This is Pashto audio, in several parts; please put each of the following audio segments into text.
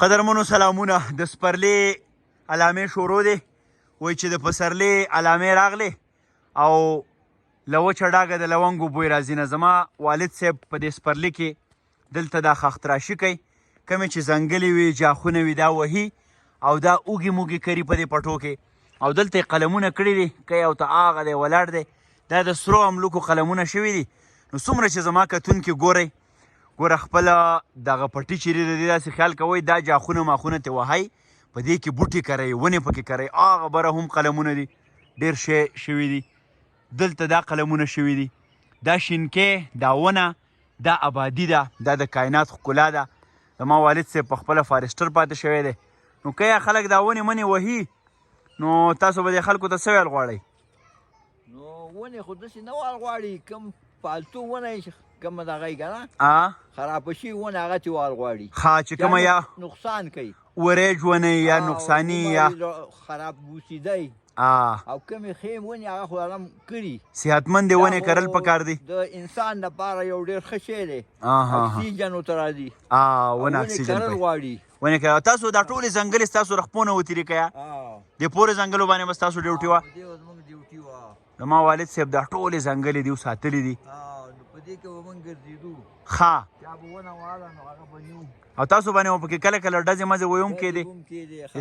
قدرمنو سلامونه. د سپرلې علامې شروع دی. وایي چې د پسرلې علامې راغلې او له وچه ډاګه د لونګو بوی راځي. نه، زما والد صاحب په دې سپرلي کې دلته دا ښاختراشي کوي، کومې چې ځنګلې وي، جاخونه وي، دا وهي او دا اوږي موږي کري په دې پټو کې. او دلته یې قلمونه کړي دي کوي او ته هغه دی ولاړ دی، دا د سرو املوکو قلمونه شوي دي. نو څومره چې زما کتونکي ګورئ، ګوره خپل دغه پټي چیرې د دې داسې خیال کوئ، دا جاخونه ماخونه ته وهئ، په دې کې بوټي کرئ، ونې پکې کرئ. هغه بره هم قلمونه دي، ډېر شی شوي دي. دلته دا قلمونه شوي دي. دا شینکی، دا ونه، دا آبادي ده، دا د کائنات ښکلا ده. زما والد صاحب په خپله فارسټر پاتې شوی دی. نو که خلک دا ونې منې وهي، نو تاسو به دې خلکو ته څه ویل غواړئ؟ نو ونې خو داسې نه وال غواړي، کوم پالتو ونه یې چې کومه دغه یې که نه خرابه شوې ونه، هغه ترې وال غواړي. ښه، چې کومه یا نقصان کوي، ورېج ونه یا نقصاني یا خراب بوسیدی او کومې ښې ونې هغه خو هغه کړي. صحتمندې ونې کرل پکار دي. د انسان لپاره یو ډېر ښه شی دی، اکسیجن ورته راځي. ونه اکسیجن کرل غواړي. ونې کرل. تاسو دا ټولې ځنګلې ستاسو د خپو نه وتلي که یا د پورې ځنګلو باندې به ستاسو ډیوټي وه؟ زما والد صاحب دا ټولې ځنګلې دي ساتلې دي. نو په دې کې به موږ ګرځېدو. ښه، چا به ونه واله نو هغه به نیو. او تاسو باندې به پکې کله کله ډزې مزې ویوم کېدې؟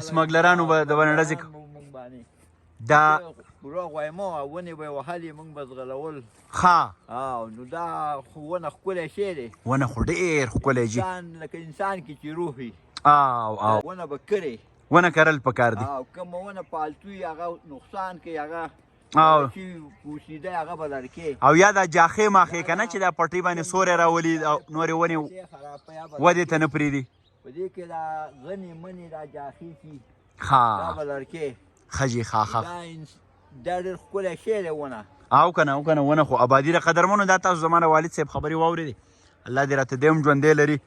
سمګلرانو به د باندې ډزې دا روغ وایمو، ونې به یې وهلې، موږ به ځغلول. ښه. نو دا خو ونه ښکلی شی دی. ونه خو ډېر ښکلی جي. انسان لکه انسان کې چې روح وي. او او ونه به کرې، ونه کرل پکار دي. او کومه ونه پالتو وي هغه نقصان کوي، هغه او چې پوسیده هغه به لړکې. او یا دا جاخې ماخې که نه چې دا پټۍ باندې سوری راولي او نورې ونې ودې ته نه پرېږدي. په دې کې دا غنې منې دا جاخې چې ښه، دا به لړکې. ښه جي، ښه ښه. دا ډېر ښکلی شی دی ونه. او که نه، او که نه، ونه خو آبادي ده. قدرمنو، دا تاسو زما د والد صاحب خبرې واورېدې. الله دې راته دی هم ژوندی لري.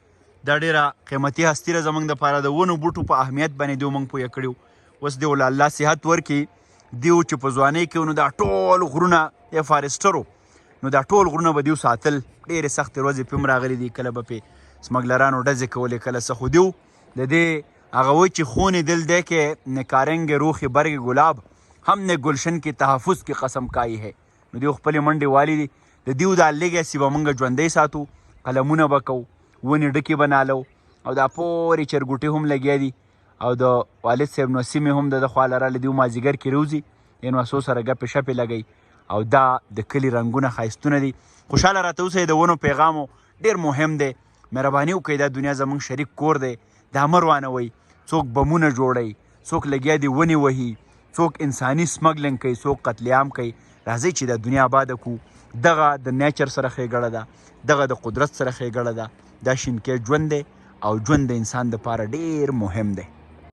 دا ډېره قیمتي هستي ده زموږ دپاره. د ونو بوټو په اهمیت باندې دیو موږ پوهه کړي. اوس دې له الله صحت ورکړي. دیو چې په ځوانۍ کې نو دا ټول غرونه یې فارسټرو، نو دا ټول غرونه به دیو ساتل. ډېرې سختې ورځې پې هم راغلي دي، کله به پې سمګلرانو ډزې کولې، کله څه. خو دیو د دې هغه وایي چې خونې دل دی کې نکارنګ روخې برګ ګلاب هم نه ګلشن کې تحفظ کې قسم کای ہے. نو دیو خپلې منډې والي دي. د دیو دا لیګسي به موږ ژوندی ساتو، قلمونه به کوو، ونې ډکې به نالو. او دا پورې چرګوټي هم لګیا دي. او د والد صاحب نو سیمې هم د ده خواله راله. دیو مازدیګر کې روځي، د نواسو سره ګپې شپې لګوي. او دا د کلي رنګونه ښایستونه دي. خوشحاله راته اوسئ. د ونو پیغامو ډېر مهم دی. مهرباني وکړئ، دا دنیا زموږ شریک کور دی، دا مه روانوئ. څوک بمونه جوړوي، څوک لګیا دي ونې وهي، څوک انساني سمګلینګ کوي، څوک قتل عام کوي. راځئ چې دا دنیا آباده کړو. دغه د نیچر سره ښېګړه ده، دغه د قدرت سره ښېګړه ده. دا شینکی ژوند دی او ژوند د انسان دپاره ډېر مهم دی.